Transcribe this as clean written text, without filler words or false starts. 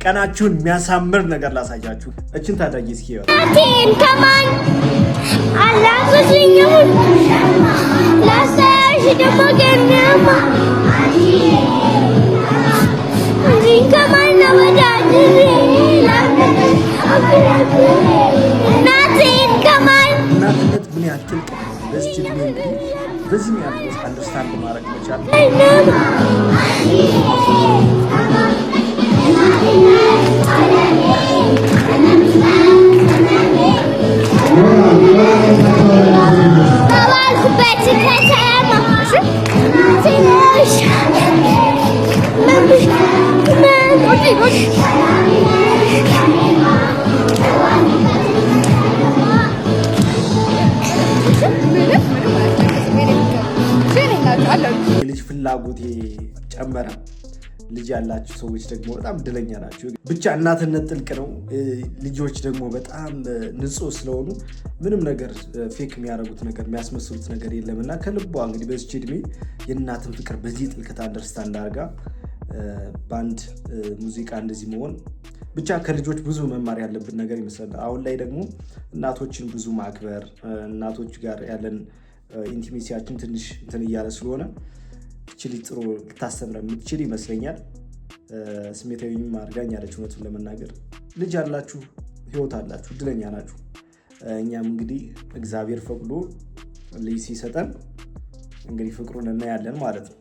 ቀናችሁን የሚያሳምር ነገር ላሳያችሁ። እችን ታዳጊ እስኪ እናቴን ከማን አላበስኝም ላሳያሽ ደግሞ ገናማ አንቺን ከማን አወዳድሬ እናቴን ከማን። እናትነት ምን ያህል ጥልቅ ነው። በዚህ እድሜ እንግዲህ በዚህ ያህል understand ማድረግ መቻል። በዋልኩበት ከተማ ትንሽ ምን የልጅ ፍላጎቴ ጨመረ። ልጅ ያላችሁ ሰዎች ደግሞ በጣም እድለኛ ናቸው። ብቻ እናትነት ጥልቅ ነው። ልጆች ደግሞ በጣም ንጹህ ስለሆኑ ምንም ነገር fake የሚያደርጉት ነገር፣ የሚያስመስሉት ነገር የለም እና ከልቧ እንግዲህ በዚች እድሜ የእናትን ፍቅር በዚህ ጥልቀት understand አድርጋ በአንድ ሙዚቃ እንደዚህ መሆን ብቻ ከልጆች ብዙ መማር ያለብን ነገር ይመስላል። አሁን ላይ ደግሞ እናቶችን ብዙ ማክበር፣ እናቶች ጋር ያለን intimacy ያችን ትንሽ እንትን እያለ ስለሆነ እቺ ልጅ ጥሩ ልታስተምረ የምትችል ይመስለኛል። ስሜታዊም አድርጋኛለች። እውነቱን ለመናገር ልጅ ያላችሁ፣ ህይወት አላችሁ፣ እድለኛ ናችሁ። እኛም እንግዲህ እግዚአብሔር ፈቅዶ ልጅ ሲሰጠን እንግዲህ ፍቅሩን እናያለን ማለት ነው።